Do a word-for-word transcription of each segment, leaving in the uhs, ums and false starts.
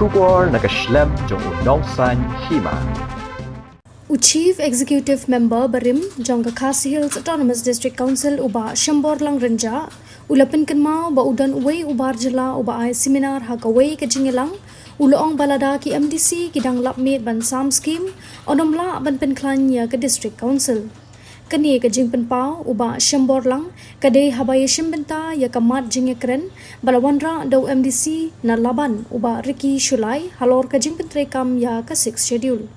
Khubor na ka shlem jong u nongsaiñ hima. U Chief Executive Member barim jong ka Khasi Hills Autonomous District Council, u Bah Shemborlang Rynjah, u la pynkynmaw ba u don uwei u bar jylla uba ai seminar ha kawei ka jingïalang, u la ong ba lada ki M D C ki dang lap miet ban sam skim, yn ym lah ban pynkhlaiñ ïa ka District Council. Kane ka jingpynpaw u Bah Shemborlang ka dei haba ïashim bynta ïa ka mat jingïakren ba la wanrah da u M D C na Laban, u Bah Ricky Shullai, halor ka jingpyntreikam ïa ka Sixth Schedule.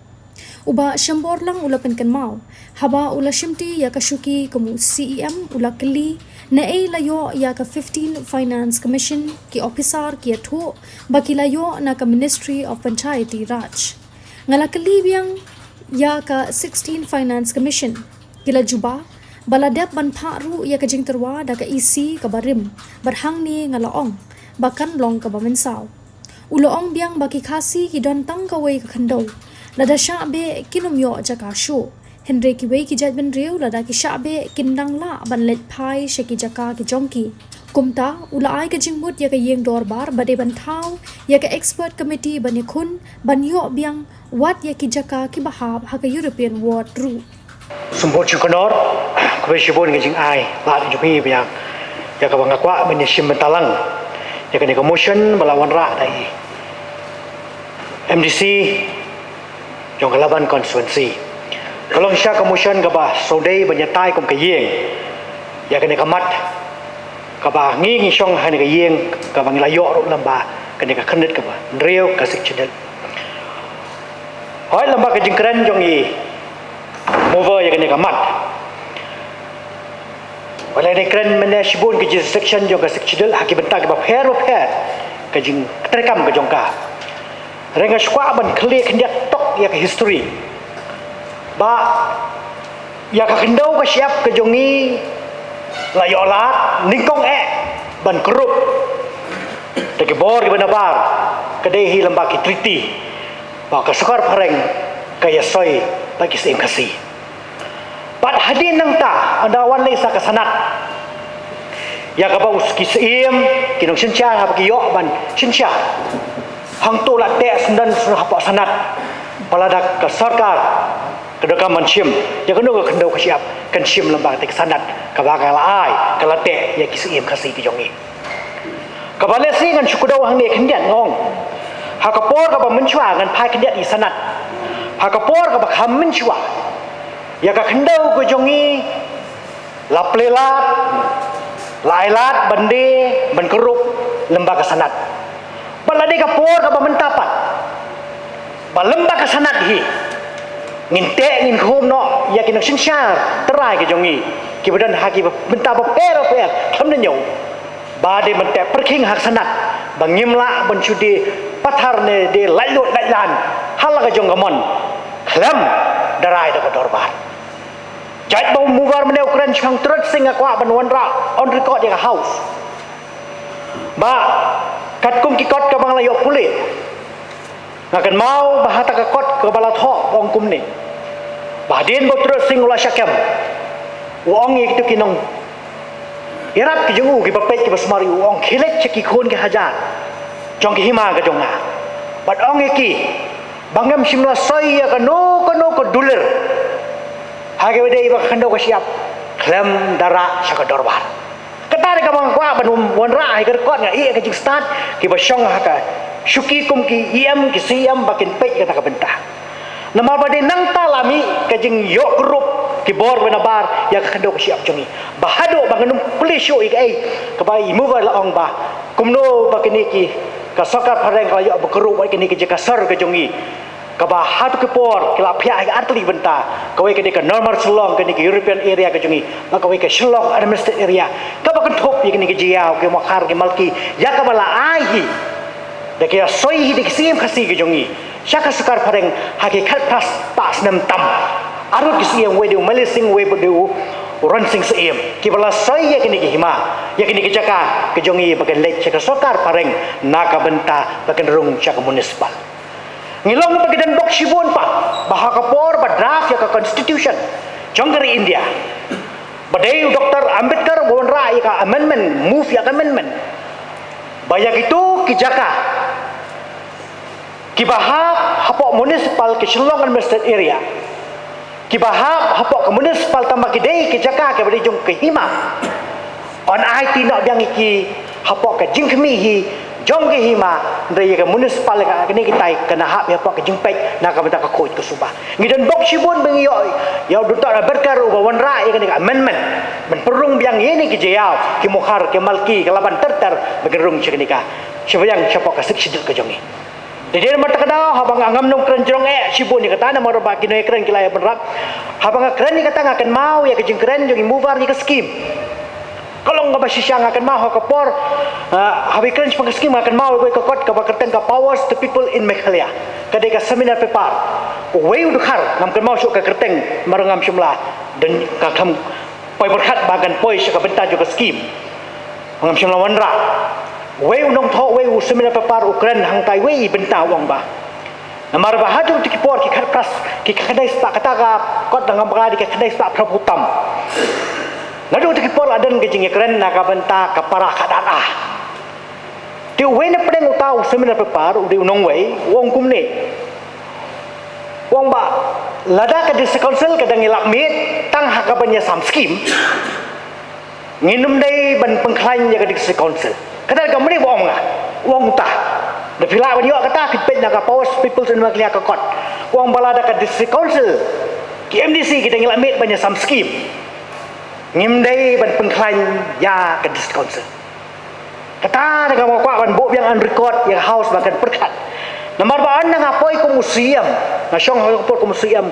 U Bah Shemborlang u la pynkynmaw, haba u la shimti ïa ka shuki kum u C E M, u la kylli naei la ïoh ïa ka fifteen Finance Commission, ki ophisar ki ïathuh ba ki la ïoh na ka Ministry of Panchayati Raj. Nga la kylli biang ïa ka sixteen Finance Commission. Ki la jubab ba la dep ban phah ruh ïa ka jingtyrwa da ka E C kaba rim, bad hangne nga la ong ba kan long kaba mynsaw. U la ong biang ba ki Khasi ki don tang kawei ka khyndew, lada shah beh kin ym ïoh jaka shuh, hynrei kiwei ki jaitbynriew lada ki shah beh kin dang lah ban leit phai sha ki jaka ki jong ki. Kumta u la ai ka jingmut ïa ka ïing dorbar ba dei ban thaw ïa ka expert committee ban ïakhun ban ïoh biang wat ïa ki jaka kiba hap ha ka European Ward ruh. Sngewbha shukor, khublei shibun ka jingai lad jong phi biang. Ïa kaba nga kwah ban ïashim bynta lang ïa kane ka motion ba la wanrah da i M D C jong ka Laban constituency. Ka long shisha ka motion kaba shu dei ban ïatai kum ka ïing ïa kane ka mat kaba ngi ngi shong ha kane ka ïing kaba ngi la ïoh ruh lem bad kane ka khyrnit kaba hynriew ka Sixth Schedule. Hooid, lem bad ka jingkren jong i mover ïa kane ka mat. Wat la dei kren mynne shibun ka jurisdiction jong ka Sixth Schedule ha ki bynta kiba pher ba pher, ka jingtreikam ka jong ka. Hynrei nga shu kwah ban khleh khyndiat tok ïa ka history. Ba ïa ka khyndew ka shyiap ka jong ngi la ïoh lad nyngkong eh ban kurup da ki bor kiba nabar, ka dei hi lem bad ki treaty ba ka sorkar phareng ka ïasoi bad ki Syiem Khasi. Bad hadien nangta ynda wan leit sha ka Senate, ïa kaba u ki Syiem ki nongsynshar haba ki ïoh ban synshar, hangto la teh syndon hapoh Senate ba lada ka sorkar ka donkam ban shim ïa kano ka khyndew ka shyiap, kan shim lem bad ka Senate kaba ka la ai, ka la teh ïa ki Syiem Khasi ki jong ngi. Kaba lehse ngan shu kdew hangne khyndiat, nga ong, ha ka por kaba mynshuwa ngan phai khyndiat ïa i Senate. Ha ka por kaba kham mynshuwa, ïa ka khyndew ka jong ngi la plie lad, la ai lad ban die ban kurup lem bad ka Senate. Bad la dei ka por kaba mynta pat ba lem bad ka Senate hi ngin teh ngin khum noh ïa ki nongsynshar trai ka jong ngi kiba don ha ki bynta bapher bapher khlem da ñiew. Ba dei ban teh pyrkhing ha ka Senate ba ngim lah ban shu die pathar ne die laitluid laitlan ha la ka jong ka mon khlem da rai da ka dorbar. Jait ba u mover mynne u kren shaphang Tirot Sing, nga kwah ban wanrah on record ïa ka House ba katkum ki kot kaba nga la ïoh pule, nga kynmaw ba ha kata ka kot kaba la thoh ba ong kumne, ba hadien ba u Tirot Sing u la shah kem, u ong ïa kito ki nong ïarap ki jong u, kiba peit kiba sumar ïa u, u ong, khie leit sha ki khun ki hajar jong ki hima ka jong nga bad ong ïa ki ba ngam shym la soi ïa kano kano ka dulir ha kaba dei ba ka khyndew ka shyiap khlem da rah sha ka dorbar. Kata dei kaba nga kwah ban wanrah ha ka record, nga ïeh ïa ka jingstad kiba shong ha ka shuki kum ki E M ki C E M ba kin peit kata ka bynta. Namar ba dei nangta la mih ka jingïoh kurup ki bor ba nabar ïa ka khyndew ka shyiap jong ngi, ba haduh ba ngam pule shuh ïa kaei kaba i mover la ong ba kumno ba kine ki, ka sorkar phareng ka la ïoh ba kurup wat kine ki jaka sor ka jong ngi. Kaba ha tu ki por ki la phiah ha ki artylli bynta, kawei ka dei ka Normal Shillong, kane ka European Area ka jong ngi, bad kawei ka Shillong Administrative Area, kaba kynthup ïa kine ki jingïaw, ki makhar, ki malki, ïa kaba la ai hi da ki, ïasoi hi da ki Syiem Khasi ka jong ngi sha ka sorkar phareng ha ki khatphra spah snem tam. Arngut ki Syiem, wei dei u Mali Singh, wei dei u Ron Singh Syiem, kiba la soi ïa kine ki hima, ïa kine ki jaka ka jong ngi ba kin leit sha ka sorkar phareng na ka bynta ba kin rung sha ka municipal. Ngi long ba ki don bok shibun pat ba ha ka por ba draft ïa ka constitution jong ka ri India, ba dei u Doctor Ambedkar ba wanrah ïa ka amendment, move ïa ka amendment, ba ïa kito ki jaka Kiba hap hapoh municipal ka Shillong Administrative Area, kiba hap hapoh ka municipal tang ba ki dei ka jaka kaba dei jong ka hima. Yn aiti noh biang ïa ki hapoh ka jingkhmih hi jong ka hima, hynrei ïa ka municipal ka kane katai kan hap ïa hapoh ka jingpeit na ka bynta ka khuid ka suba. Ngi don bok shibun ba ngi ïoh ïa u Doctor Ambedkar uba wanrah ïa kane ka amendment ban pynrung biang ïa kine ki jaiaw, ki mukhar, ki malki, ka Laban ter ter ba kin rung sha kane ka, sha biang shapoh ka Sixth Schedule ka jong ngi. Te dei namar kata ka daw haba nga ngam nang kren jrong eh shibun ïa kata namar ba ki nongkren ki la ïa bynrap. Haba nga kren ïa kata nga kynmaw ïa ka jingkren jong i Muvar ïa ka skim. Ka long kaba shisha nga kynmaw ha ka por, ah, haba i kren shaphang ka skim nga kynmaw ïa ka kot kaba kyrteng ka Powers to People in Meghalaya. Ka dei ka seminar paper. Uwei u dkhar ngam kynmaw shuh ka kyrteng namar ngam shym la don ka kham poi pyrkhat ba kan poi sha ka bynta jong ka skim. Ngam shym la wanrah. Uwei u nongthoh, uwei u seminar paper u kren hangtai, uwei i bynta u ong ba, namar ba ha kito ki por ki khatphra, ki khatkhyndai spah, kata ka kot da ngam baka dei ki khatkhyndai spah phra phew tam. Naduh kito ki por la don ka jingïakren na ka bynta ka para khadar ah. Te uwei na pdeng uta u seminar paper u dei u nongwei, u ong kumne. U ong ba lada ka District Council ka dang ïalap miet tang ha ka ban ïasam skim, ngin ym dei ban pynkhlaiñ ïa ka District Council. Kata ka mane ba ong nga, u ong uta. Da phi lah ban ïoh kata, phi peit na ka Powers People's Inquiry ka kot. U ong ba lada ka District Council, ki M D C ki dang ïalap miet ban ïasam skim, ngim dei ban pynkhlaiñ ïa ka District Council. Kata da kaba nga kwah ban buh biang on record ïa ka House ba kan pyrkhat. Namar ba ynda nga poi kum u C E M, nga shong ha ka por kum u C E M,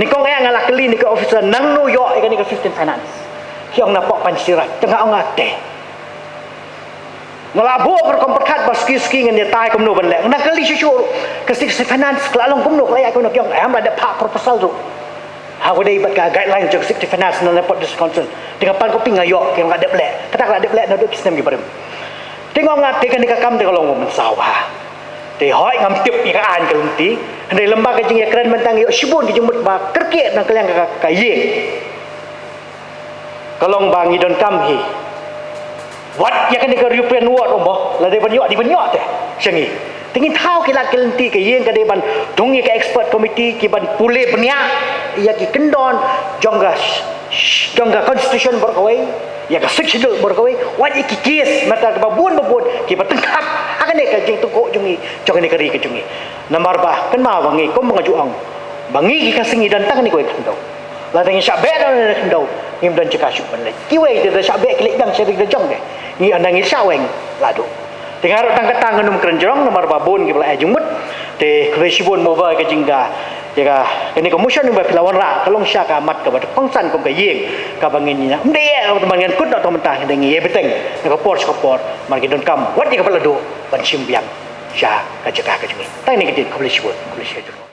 nyngkong eh nga la kylli na ki officer nangno ïoh ïa kane ka Sixteen Finance. Ki ong na pok Panchayati Raj, te nga ong nga te. Nga la buh ka rukom pyrkhat ba suki suki ngan ïatai kumno ban leh. Nga kylli shuh shuh ka Sixteen Finance ka la long kumno, ka la ïaid kumno, ki ong em, la dep phah proposal ruh. Ha ka dei bad ka guideline jong ka Sixteen Finance na Nongpoh District Council. Te nga pan copy nga ïoh, ki ong la dep leh. Kata ka la dep leh naduh ki snem ki barim. Te nga ong nga te kane ka kam te ka long ba mynsaw bha. Te hooid ngam tip ïa ka aiñ ka lynti. Hynrei lem bad ka jingïakren mynta nga ïoh shibun ki jingmut ba kyrkieh na ka liang ka, ka ïing. Ka long ba ngi donkam hi. Wat ïa kane ka European word mo, lada dei ban ïoh, dei ban ïoh te sha ngi. Te ngin thaw ki lad ki lynti, ka ïing ka dei ban dung ïa ka expert committee ki ban pule bniah ïa ki kyndon jong ka, jong ka constitution baroh kawei, ïa ka Sixth Schedule baroh kawei, wat ïa ki case matter ba bun ba bun ki ba tyngkhap ha kane ka jingtyngkhuh jong ngi, jong kane ka ri ka jong ngi. Namar ba kynmaw ba ngi kum ba nga ju ong ba ngi ki Khasi ngi don tang kane kawei ka khyndew. Lada ngi shah beh na kane ka khyndew, ngim don jaka shuh ban leit. Kiwei te da shah beh ki leit biang sha ri la jong de. Ngi ynda ngi shah weng la duh. Te nga ruh tang kata ngan ym kren jrong namar ba bun kiba la ai jingmut. Te khublei shibun mo ba ka jingka, ïa ka, kane ka motion ba phi la wanrah ka long sha ka mat kaba kongsan kum ka ïing kaba ngin ïa. Ym dei ïa kaba ngan kut na to mynta, ngi dei ngi ïa bteng na ka por sha ka por, mar ngi donkam wat ïa kaba la duh ban shim biang sha ka jaka ka jong ngi. Tang ine ka dei, khublei shibun, khublei shibun.